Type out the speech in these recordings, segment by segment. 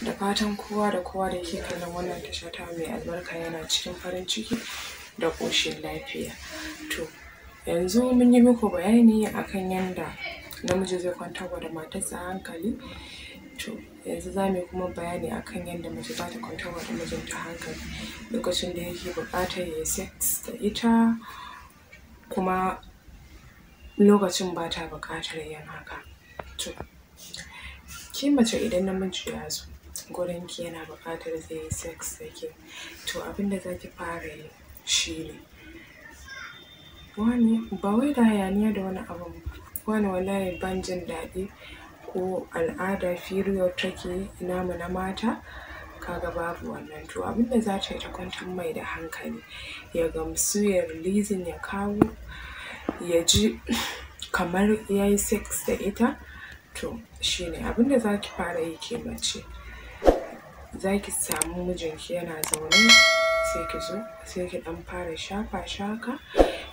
Da fatan kowa da kowa da yake kallon wannan tasha tamu mai albarka yana cikin farin ciki da ƙoshin lafiya. To yanzu mun yi muku bayani akan yanda namiji zai kwantar wa da matarsa hankali. To yanzu za mu yi kuma bayani akan yanda mace za ta kwantar wa da mijinta hankali lokacin da yake buƙatar ya yi sex da ita, kuma lokacin ba ta buƙatar yin haka. To ke mace, idan namiji ya zo gurinki yana buƙatar zai yi sex da ke, to abin da za ki fara yi shi ne, wane, ba wai da hayaniya da wani abun ba, wane, wallahi ban jin daɗi, ko al'ada period take namu na mata, ka ga babu wannan. To abin da za ta yi ta kwantar mai da hankali, ya gamsu, ya releasing, ya kawo, ya ji kamar ya yi sex da ita, to shi ne abin da za ki fara yi. Ke mace, za ki samu mijinki yana zaune, sai ki zo, sai ki ɗan fara shafa shi haka,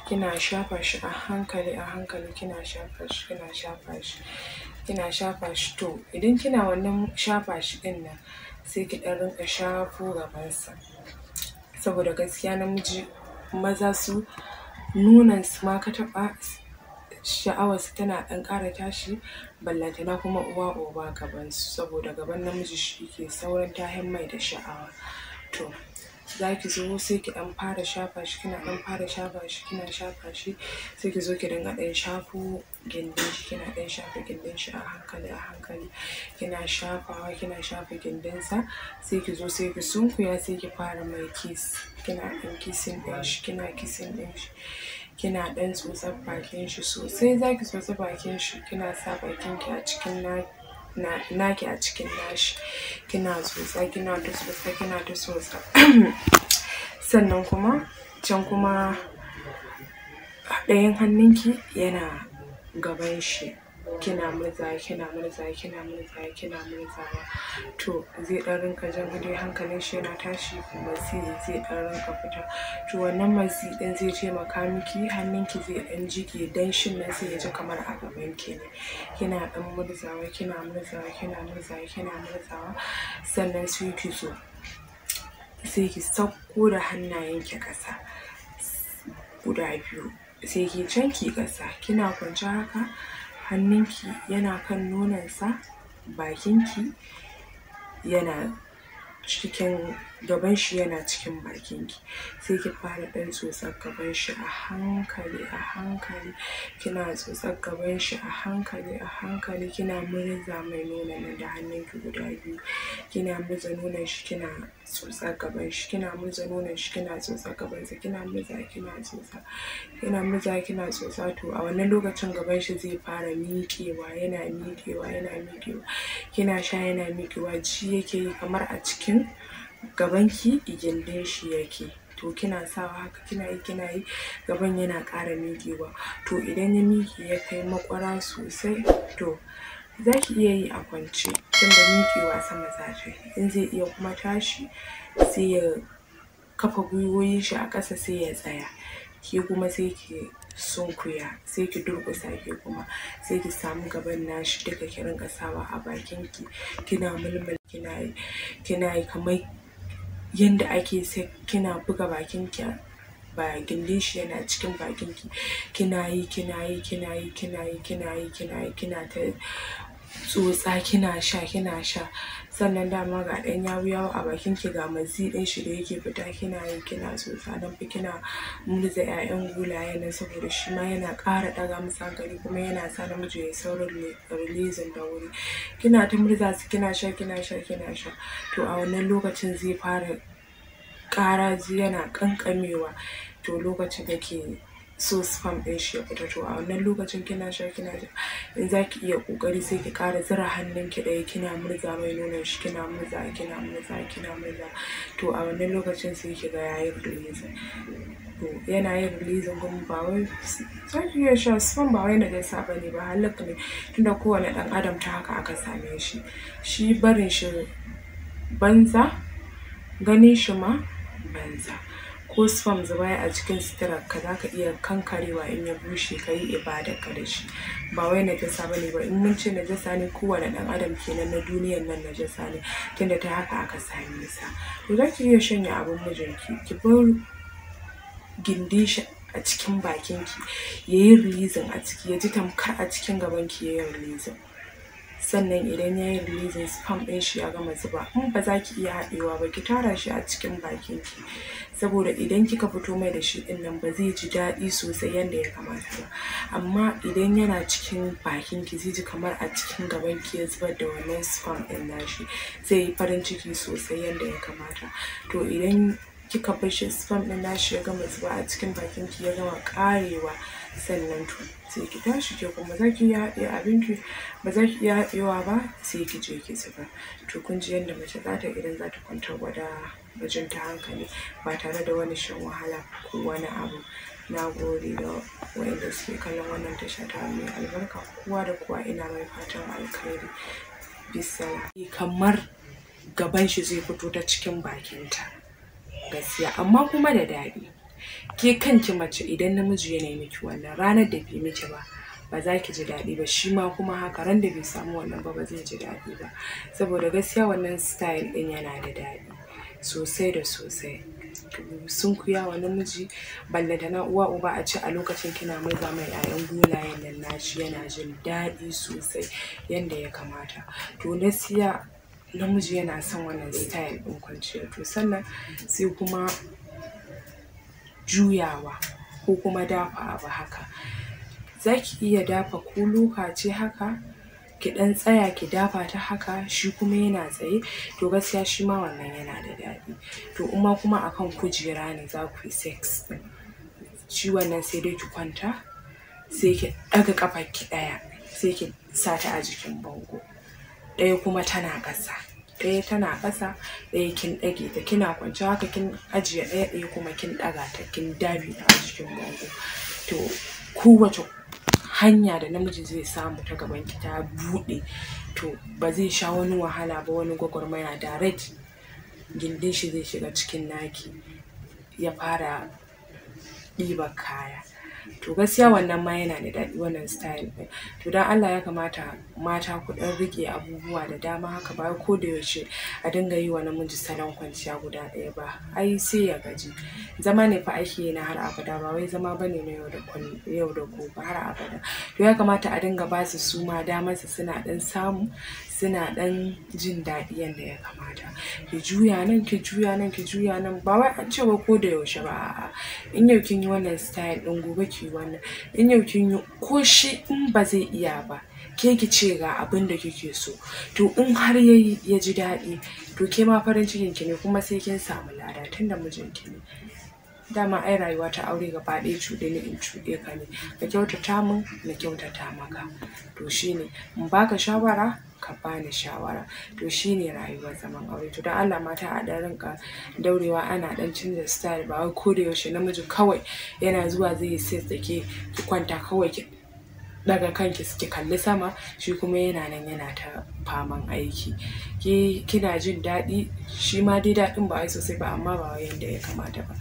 kina shafa shi a hankali a hankali, kina shafa shi, kina shafa shi, kina shafa shi. To idan kina wannan shafa shi ɗin nan, sai ki ɗan rinƙa shafo gabansa, saboda gaskiya namiji, maza su nononsu ma ka taɓa, sha'awarsu tana ɗan ƙara tashi, ballantana kuma uwa uba gabansu, saboda gaban namiji shi ke saurin tayar mai da sha'awa. To za ki zo, sai ki ɗan fara shafa shi, kina ɗan fara shafa shi, kina shafa shi, sai ki zo ki dinga ɗan shafo gindin shi, kina ɗan shafa gindin shi a hankali a hankali, kina shafawa, kina shafa gindinsa. Sai ki zo, sai ki sunkuya, sai ki fara mai kiss, kina ɗan kissing ɗin shi, kina kissing ɗin shi, kina ɗan tsotsar bakin shi sosai. Za ki tsotsi bakin shi, kina sa bakin ki a cikin na naki a cikin nashi, kina tsotsa, kina ta tsotsa, kina ta tsotsa. Sannan kuma can kuma ɗayan hannunki yana gaban shi, kina murzawa, kina murzawa, kina murzawa, kina murzawa. To zai ɗan rinƙa jin dai hankalin shi yana tashi, maziyi zai ɗan rinƙa fita. To wannan maziyi ɗin zai taimaka miki, hannunki zai ɗan jiƙe danshin nan, sai ya ji kamar a gaban ki ne. Kina ɗan murzawa, kina murzawa, kina murzawa, kina murzawa. Sannan sai ki zo, sai ki sauko da hannayenki ƙasa guda biyu, sai ki can ki ƙasa, kina kwance haka, hannunki yana kan nononsa, bakinki yana cikin gaban shi, yana cikin bakinki. Sai ki fara ɗan tsotsar gaban shi a hankali a hankali, kina tsotsar gaban shi a hankali a hankali, kina murza mai nonon nan da hannunki guda biyu, kina murza nonon shi, kina tsotsar gaban shi, kina murza nonon shi, kina tsotsar gabansa, kina murza, kina tsotsa, kina murza, kina tsotsa. To a wannan lokacin gaban shi zai fara miƙewa, yana miƙewa, yana miƙewa, kina sha yana miƙewa, ji yake yi kamar a cikin gabanki gindin shi yake. To kina sawa haka, kina yi, kina yi, gaban yana ƙara miƙewa. To idan ya miƙe ya kai maƙwara sosai, to za ki iya yi a kwance, tunda miƙewa sama za ta yi. In zai iya kuma tashi, sai ya kafa gwiwoyin shi a ƙasa, sai ya tsaya. Ke kuma sai ki sunkuya, sai ki durƙusa, ke kuma sai ki samu gaban nashi duka, ki rinƙa sawa a bakinki, kina mulmula, kina yi, kina yi kamar yanda ake sex, kina buga bakinki ba gindin shi yana cikin bakinki, kina yi, kina yi, kina yi, kina yi, kina yi, kina yi, kina ta tsotsa, kina sha, kina sha. Sannan dama ga ɗan yawu yawu a bakinki, ga maziyi ɗin shi da yake fita, kina yi, kina tsotsa, nan fa kina murza ƴaƴan gulayen nan, saboda shi ma yana ƙara ɗaga masa hankali, kuma yana sa namiji yayi saurin releasing da wuri. Kina ta murza su, kina sha, kina sha, kina sha. To a wannan lokacin zai fara ƙaraji, yana ƙanƙamewa. To lokacin yake so sperm ɗin shi ya fita. To a wannan lokacin kina sha, kina sha, in za ki iya ƙoƙari, sai ki ƙara zura hannunki ɗaya, kina murza mai nonon shi, kina murza, kina murza, kina murza. To a wannan lokacin sai ki ga yayi releasing. To yana yin releasing, kuma ba wai za ki iya sha sperm, ba wai najasa ba ne ba, halak ne, tunda kowane ɗan adam ta haka aka same shi. Shi barin shi banza, ganin shi ma banza. Ko Ko sperm zuba yayi a cikin suturarka za ka iya kankarewa in ya bushe ka yi ibadarka da shi. Ba wai najasa ba ne ba. In mun ce najasa ne, kowane ɗan adam kenan na duniyan nan najasa ne, tunda ta haka aka same sa. To za ki iya shanye abin mijinki, ki bar gindin shi a cikin bakinki ya yi releasing a ciki, ya ji tamkar a cikin gabanki ya yi releasing. Sannan idan ya yi releasing sperm ɗin shi ya gama zuba, in ba za ki iya haɗewa ba ki tara shi a cikin bakinki, saboda idan kika fito mai da shi ɗin nan ba zai ji daɗi sosai yanda ya kamata ba. Amma idan yana cikin bakinki zai ji kamar a cikin gabanki ya zubar da wannan sperm ɗin nashi, zai yi farin ciki sosai yanda ya kamata. To idan kika bar shi sperm ɗin nashi ya gama zuba a cikin bakinki ya gama ƙarewa, sannan to sai ki tashi ke kuma za ki iya haɗiye abinki, ba za ki iya haɗiyewa ba sai ki je ki zubar. To kun ji yanda mace za ta yi idan za ta kwantar da mijinta hankali ba tare da wani shan wahala ko wani abu. Na gode da waɗanda suke kallon wannan tasha ta mai albarka. Kowa da kowa ina mai fatan alkhairi. Bissalam. Kamar gaban shi zai fito ta cikin bakinta gaskiya, amma kuma da daɗi. Ke kanki mace idan namiji yana miki wannan, ranar da bai miki ba ba za ki ji daɗi ba, shi ma kuma haka ran da bai samu wannan ba ba zai ji daɗi ba. Saboda gaskiya wannan style ɗin yana da daɗi sosai da sosai. Sunkuya wa namiji, ballantana uwa uba a ce a lokacin kina murza mai ƴaƴan golayen nan nashi yana jin daɗi sosai yanda ya kamata. To gaskiya namiji yana son wannan style ɗin kwanciya. To sannan sai kuma juyawa ko kuma dafa abu haka. Za ki iya dafa ko loka ce haka, ki ɗan tsaya ki dafa ta haka shi kuma yana tsaye. To gaskiya shi ma wannan yana da daɗi. To in ma kuma akan kujera ne za ku yi sex ɗin, shi wannan sai dai ki kwanta, sai ki ɗaga ƙafarki ɗaya, sai ki sa ta a jikin bango, ɗaya kuma tana ƙasa. Ɗaya tana ƙasa, ɗaya kin ɗage ta, kina kwance haka kin ajiye ɗaya, ɗaya kuma kin ɗaga ta kin dafe ta a jikin bango. To kowace hanya da namiji zai samu ta gabanki ta buɗe, to ba zai sha wani wahala ba, wani gwagwarmaya, direct gindin shi zai shiga cikin naki ya fara ɗiban kaya. To gaskiya wannan ma yana da daɗi wannan style ɗin. To don Allah ya kamata mata ku ɗan riƙe abubuwa da dama haka, ba ko da yaushe a dinga yi wa namiji salon kwanciya guda ɗaya ba. Ai sai ya gaji. Zama ne fa ake yi na har abada, ba wai zama bane na yau da kullum, yau da gobe har abada. To ya kamata a dinga ba su suma damar su, suna ɗan samu, suna ɗan jin daɗi yanda ya kamata. Ki juya nan, ki juya nan, ki juya nan, ba wai an ce wai ko da yaushe ba, a'a. In yau kin yi wannan style ɗin, gobe ki yi wannan. In yau kin yi, ko shi in ba zai iya ba, ke ki ce ga abin da kike so. To in har ya yi ya ji daɗi, to ke ma farin cikin ki ne, kuma sai kin samu lada tunda mijinki ne. Dama ai rayuwa ta aure gaba ɗaya cuɗe ni in cuɗe ka ne. Ka kyautata min, na kyautata maka. To shine in baka shawara, ka bani shawara. To shine rayuwar zaman aure. To don Allah mata a ɗan rinƙa daurewa ana ɗan canza style, ba wai ko da yaushe namiji kawai yana zuwa zai yi sex da ke, ki kwanta kawai ki ɗaga kanki ki kalli sama, shi kuma yana nan yana ta faman aiki. Ke kina jin daɗi, shi ma dai daɗin ba wai sosai ba, amma ba wai yanda ya kamata ba.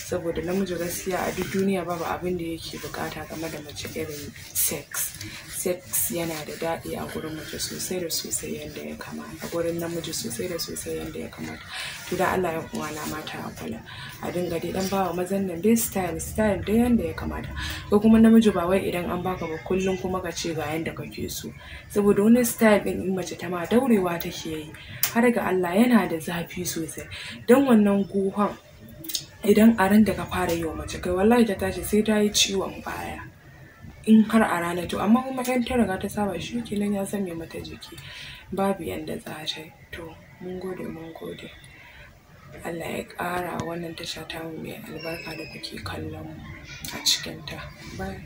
Saboda namiji gaskiya a duk duniya babu abin da yake buƙata game da mace irin sex. Sex yana da daɗi a gurin mace sosai da sosai yanda ya kamata, a gurin namiji sosai da sosai yanda ya kamata. To don Allah ƴan uwana mata a kula, a dinga dai ɗan bawa mazan nan dai style style dai yanda ya kamata. Ko kuma namiji ba wai idan an baka ba kullum kuma ka ce ga yanda kake so. Saboda wani style ɗin in mace ta ma daurewa take yi, har ga Allah yana da zafi sosai. Don wannan gohon idan a ran da ka fara yi wa mace kai wallahi ta tashi sai ta yi ciwon baya. In har a rana to, amma kuma in ta riga ta saba shi kenan ya zame mata jiki, babu yanda za ta yi. To mun gode, mun gode. Allah ya ƙara wannan tasha tamu mai albarka da kuke kallon mu a cikinta. Bye.